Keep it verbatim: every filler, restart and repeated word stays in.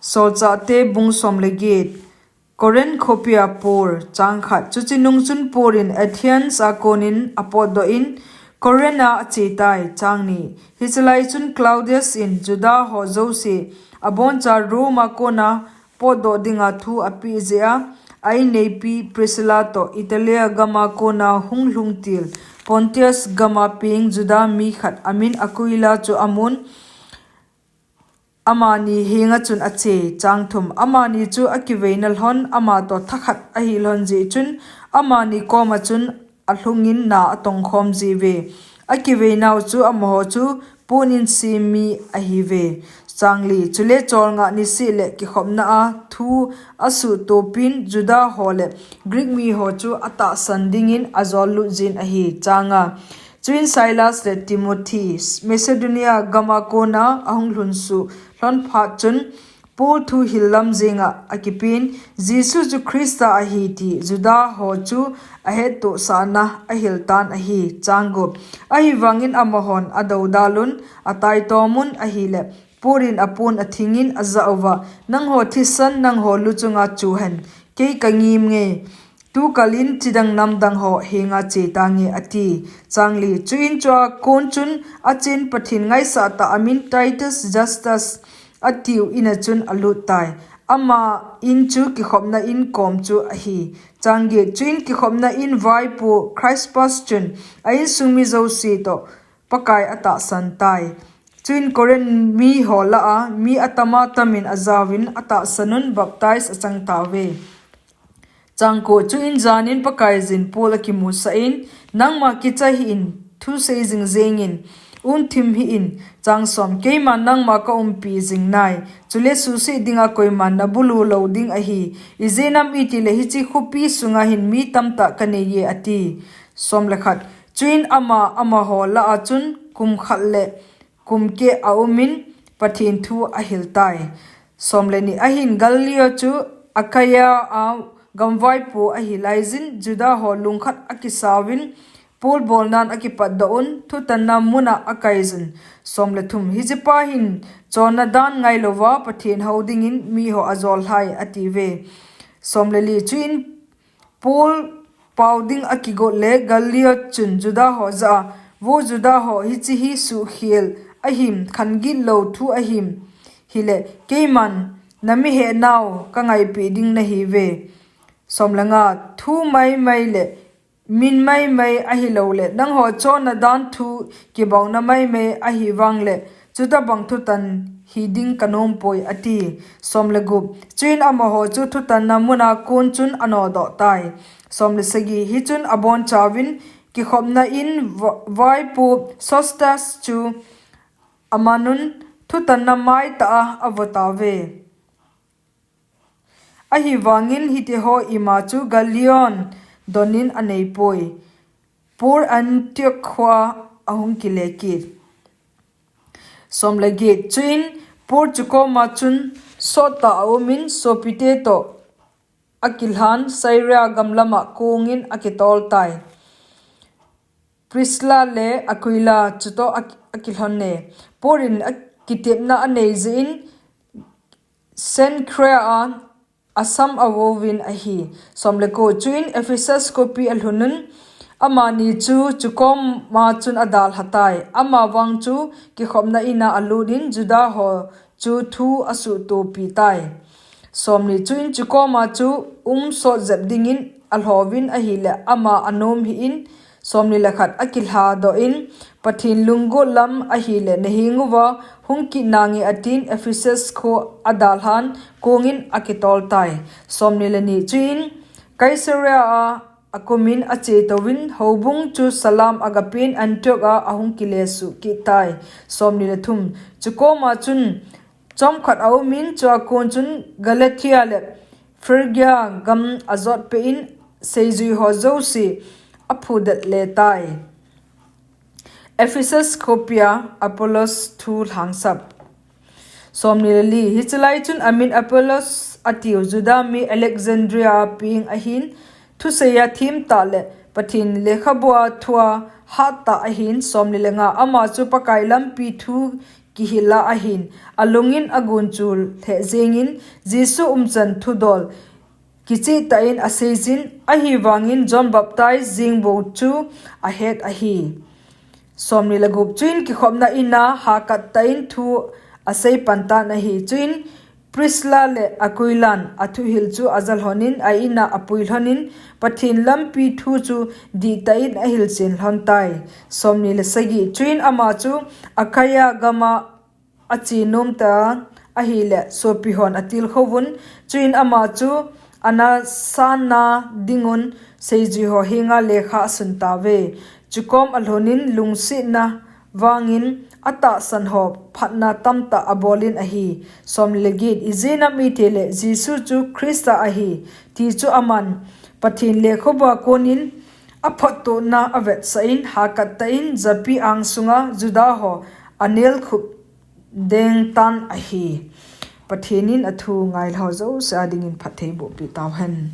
Solchahte bung som le get. Corinth khopia Paul. Chang khat. Chuche nung chun Paul in Athens a konin apotdoh in Corinth a achetai. Chang ni. Hichelai chun Claudius in Juda ho jouse aboncha Rome a kona potdoh dinga thu apeh jeh a, a inneipi Priscilla toh Italia gama kona hung lhung til Pontus gama peng Juda mi khat amin Aquila chu amun, amani henga chun ache. Chang thum. Amani chu akiveina lhon ama toh thakhat ahi lhon jeh chun, amani koma chun alhungin na atongkhom jiuve. Akiveinau chu amaho chu Paul in sem mi ahiuve. Chang li. Chule cholngah niseh le kikhopna a thu asuhtopin Juda ho le Greek mi ho chu atahsan dingin ajol lut jin ahi. Chang nga. Chuin Silas le Timothy Macedonia gama kona ahung lhunsuh lhon phat chun, Paul thu hil lam jenga akipin, Jesu chu Christa ahi ti Juda ho chu ahettohsahna ahil tan ahi. Chang gup. Ahivangin amahon adoudalun, ataitomun ahile, Paul in apon athingin ajah uva, Nangho thisan, nangho luchunga chuhen, kei kangim nge. Tukalin chidang namdang ho henga che tange, ati. Chang li. Chuin chua kon chun achen Pathen ngaisah tah amin Titus Justus atiu in'a chun alut tai. Ama in chu kikhopna in kom chu ahi. Chang get. Chuin kikhopna in vaipo Crispus chun a insung mi jouse toh Pakai atahsan tai. Chuin Corinth mi ho lah a mi atama tamin ajauvin atahsan un baptize achang tauve. Chang ko. Chuin janin Pakaiyin Paul akimusah in, Nangma kicha hih in, thusei jing jengin, un thim hih in. Chang som. Keiman nangma kaumpi jing nai, chule suhsih dinga koiman nabulu lou ding ahi. Ijeh inem itile hiche khopi sunga hin mi tamtah kaneiye, ati. Som le khat. Chuin ama, amaho lah a chun kum khat le kum keh aumin Pathen thu ahil tai. Som le ni. Ahin Gallio chu Achaia a gamvaipo ahi laiyin Juda ho lungkhat akisauvin Paul bolnan akipatdoh un thutanna mun'a akaiyun. Som le thum. Hichepa hin chonna dan ngailouva Pathen hou dingin miho ajol lhai, atiuve. Som le li. Chuin Paul pao ding akigot le Gallio chun Juda ho jah a, Vo Juda ho, hiche hi suhkhel ahim, khan gitlou thu ahim hile, keiman namihehnau kangaipeh ding nahiuve. Som le nga. Thu maimai le min maimai ahiloule nangho chonna dan thu kibauna maimai ahivang le, chutobang thutan hiding kanompoi, ati. Som le gup. Chuin amaho chu thutanna mun'a kon chun anodoh tai. Som le sagi. Hichun abonchauvin kikhopna in va-, vaipo Sosthenes chu amanun thutanna maitah a avotauve. Ahivangin hitiho ima chu Gallion donin aneipoi. Paul Antioch khoa ahung kile kit. Som le get. Chuin Paul chukoma chun sottah aumin sopite toh akilhan Syria gamlama kongin akitoltai. Priscilla le Aquila chutoh ak-, akilhone. Paul in akitepna anei jeh in Cenchrea a asam avouvin ahi. Som le ko. Chuin Ephesus khopi alhunun amani chu chukoma chun adalhatai. Amavang chu kikhopna in'a alutin Juda ho chu thu asuhtopitai. Som ni. Chuin chukoma chu um sot jep dingin alhouvin ahile ama anom hih in, som ni le khat, akilhadoh in, Pathen lunggot lam ahile nahenguva hung kit nange atin Ephesus kho adalhan kongin akitoltai. Som ni le ni. Chuin Caesarea a akumin achetouvin houbung chu salam agapen Antioch a ahung kilesuh kittai. Som ni le thum. Chukoma chun chomkhat aumin chua kon chun Galatia le Phrygia gam ajotpeh in seijui ho jouse aphudet letai. Ephesus khopia Apollos thu lhangsap. Som ni le li. Hichelai chun amin Apollos atiu Juda mi Alexandria a peng ahin, thuseiya themtah le Pathen lekhabua thua hattah ahin. Som ni le nga. Ama chu Pakai lampi thu kihil a ahin, alungin agunchu lheh jengin, Jesu umchan thudol kichehtah in aseijin, ahivangin John baptize jeng bou chu ahet ahi. Chuin kikhopna ina hakattah in thu asei pantan ahi. Chuin Priscilla le Aquila'n athuhil chu ajalhonin, a-ina apuilhonin, Pathen lampi thu chu dihtah in ahilchen lhontai. Chuin ama chu Achaia gama ache nomtah ahile, sopihon atilkhouvun; chuin ama chu ana sanna dingun seijuiho henga lekha asun tauve. Chukom alhonin lungsetna vangin atahsanho phatna tamtah abolin ahi. Ijeh-inem itile Jesu chu Khrista ahi, ti chu aman Pathen lekhabua konin aphottohna avetsah-in, hakattah in japi angsunga Judaho anelkhup dengtan ahi. Pathenin athu ngailhao jouse adingin phatthei bohpeh tauhen.